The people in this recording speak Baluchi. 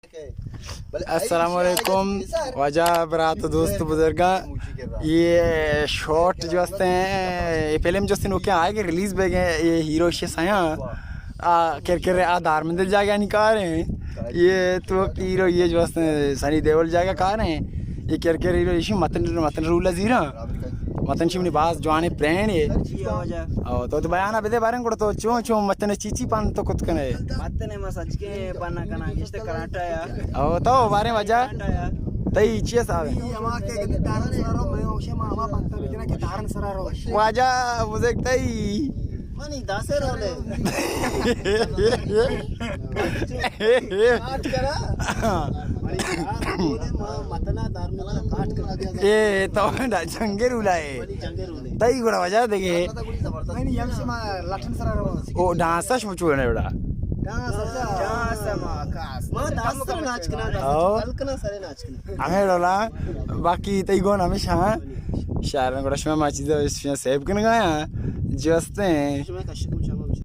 السلام علیکم واجہ، برات، دوست، بزرگاں۔ یہ شارٹ جو ہستے ہیں، یہ فلم جو ہستے ہیں، وہ کیا آئے کہ ریلیز بہ گئے، یہ ہیرو شے سیاں۔ آ، کر کر آ دار مندل جاگہ نہیں کار ہیں۔ یہ تو ہیرو، یہ جو ہستے ہیں، سنی دیول جاگہ کار ہیں۔ یہ کر کر ہیرو، یہ متن، متن رول زیرا۔ متن شمنی باز جوانے برانڈ ہے۔ او تو، تو بیانہ بدے باریں گڑا تو چون چون متن چیچی پان تو کت کنے؟ متن ما سچ کے پان کنا، گشت کراٹا یا۔ او تو باریں واجہ؟ کراٹا یا۔ تئی چی حساب ہے؟ یہ ہما کہ دارن سرا رو، میں اوشے ما ہما پنتا بجنا کہ دارن سرا رو۔ واجہ مزک تئی۔ منی داسے رولے۔ کاٹ کرا۔ منی داسے رولے، ما متنا دار ملا کاٹ کرا۔ اے تو ڈا جنگے رولا ہے۔ منی جنگے رولے۔ تئی گڑا واجہ دگے۔ منی یم شما لٹن سرا رو۔ او ڈانسش مچو نے بڑا۔ ڈانس، ڈانس ما کاس۔ ما داس سر ناچ کنا، داس او۔ کل کنا سر ناچ کنا۔ ہمیں ڈولا، باقی تئی گون ہمیشہ ہاں۔ شہر گڑا شما ما چیزا سیو کنگا ہاں۔ جو ہستے ہیں۔ شما کش